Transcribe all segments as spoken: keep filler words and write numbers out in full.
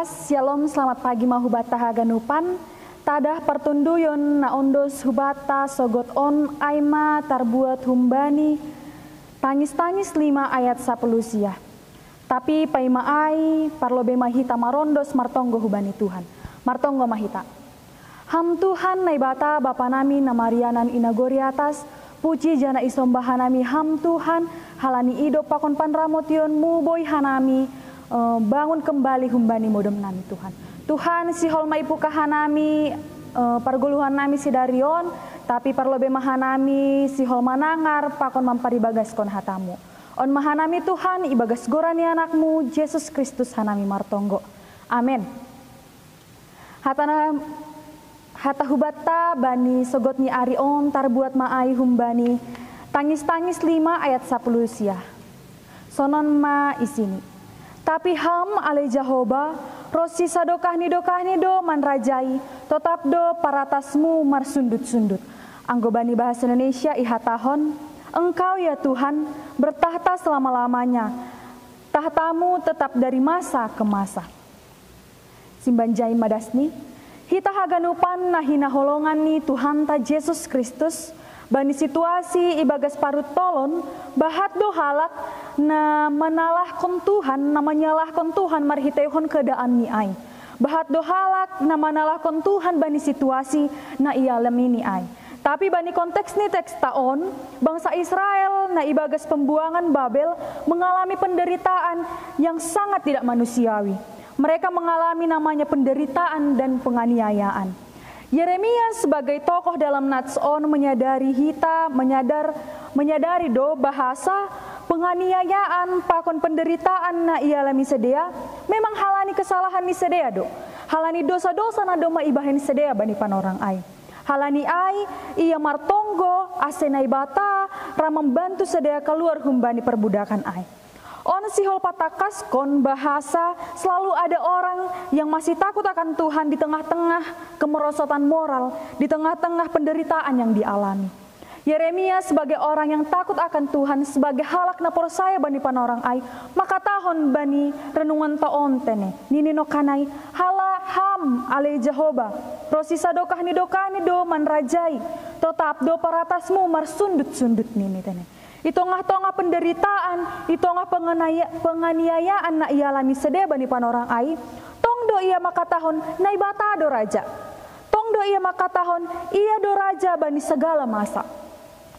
Shalom, selamat pagi ma hubata haganupan. Tadah partonduyon na ondos hubata sogot on ai ma tarbuat humbani tangis-tangis lima ayat sapuluh sia. Tapi paima ai parlobe ma hita marondos martonggo hubani Tuhan. Martonggo ma hita. Ham Tuhan Naibata Bapa nami na marianan i nagori atas, puji jana isomba hanami Ham Tuhan, halani i do pakon panramotionmu boi hanami eh, bangun kembali humbani modom nami Tuhan. Tuhan, sihol ma ipuka hanami eh, pargoluhan nami sidari on, tapi parlobe ma hanami sihol manangar pakon mamparibagaskon hatamu. On ma hanami Tuhan ibagas goran ni anakmu Jesus Kristus hanami martonggo. Amen. Hatana hata hubata bani sogot ni ari on tarbuat ma ai humbani tangis-tangis lima ayat sapuluh sia. Sonon ma isini. Tapi ham ale Jahoba, rosi sadokah ni dokah ni do manrajai, totap do paratasmu marsundut-sundut. Anggo bani bahasa Indonesia ihatahon, Engkau ya Tuhan, bertahta selama-lamanya. Tahtamu tetap dari masa ke masa. Simbanjai madasni, hita haganupan na hinaholongan ni Tuhanta Jesus Kristus, bani situasi ibagas parut tolon, bahat do halak na manalahkon Tuhan, na manyalahkon Tuhan marhiteihon keadaan ni ai. Bahat do halak na manalahkon Tuhan bani situasi na ialami ni ai. Tapi bani konteks ni teksta on, bangsa Israel na ibagas pembuangan Babel mengalami penderitaan yang sangat tidak manusiawi. Mereka mengalami namanya penderitaan dan penganiayaan. Yeremia sebagai tokoh dalam nats on menyadari hita, menyadar menyadari do bahasa penganiayaan pakon penderitaan na ialami sidea memang halani kesalahan ni sidea do. Halani dosa-dosa na domma ibahen sidea bani panorang ai. Halani ai ia martonggo ase Naibata ra mambantu sidea kaluar humbani perbudakan ai. On sihol patakaskon bahasa selalu ada orang yang masih takut akan Tuhan di tengah-tengah kemerosotan moral, di tengah-tengah penderitaan yang dialami. Yeremia sebagai orang yang takut akan Tuhan, sebagai halak na porsaya bani panorang ai, makatahon bani renungan ta on tene, nini no kanai, hala ham ale Jahoba, rosi sadokah ni dokah ni do manrajai, totap do paratasmu marsundut-sundut nini tene. I tongah-tongah penderitaan, i tongah penganiayaan na ialami sidea bani panorang ai, tong do ia makatahon Naibata do raja. Tong do ia makatahon ia do raja bani segala masa.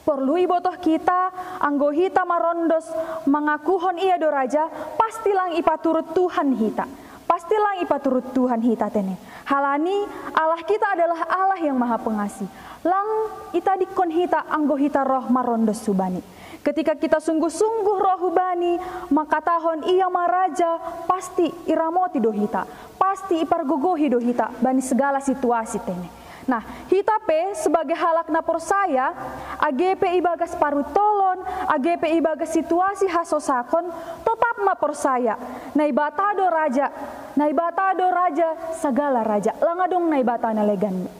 Porlu ibotoh kita, anggo hita marondos mangakuhon ia do raja, pasti lang ipaturut Tuhan hita. Pasti lang ipaturut Tuhan hita tene. Halani Allah kita adalah Allah yang maha pengasih. Lang itadikkon hita anggo hita roh marondos hubani. Ketika kita sungguh-sungguh roh hubani, makatahon ia ma raja, pasti iramoti do hita, pasti ipargogohi do hita bani segala situasi tene. Nah, hita pe sebagai halak na porsaya, age pe ibagas parutolon, age pe ibagas situasi hasosakon, totap ma porsaya. Naibata do raja, Naibata do raja, segala raja, lang adong Naibata na legan.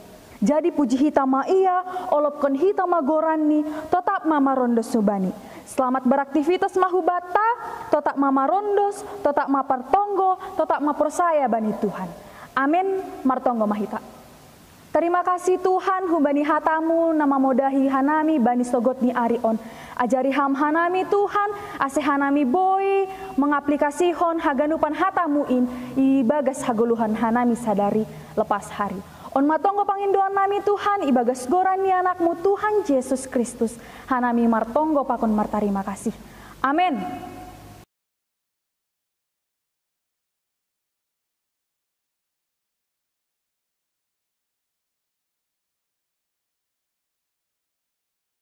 Jadi puji hita ma ia, olopkon hita ma goranni, totap ma marondos hubani. Selamat beraktivitas ma hubata, totap ma marondos, totap ma partonggo, totap ma porsaya bani Tuhan. Amen, martonggo ma hita. Terima kasih Tuhan, hubani hatamu na mamodahi hanami bani sogot ni ari on. Ajari ham hanami Tuhan, ase hanami boi mengaplikasihon haganupan hatamu in ibagas hagoluhan hanami sadari lepas hari. On ma tonggo pangindoan nami Tuhan ibagas goran ni anakmu Tuhan Jesus Kristus, hanami martonggo pakon martarima kasih. Amen.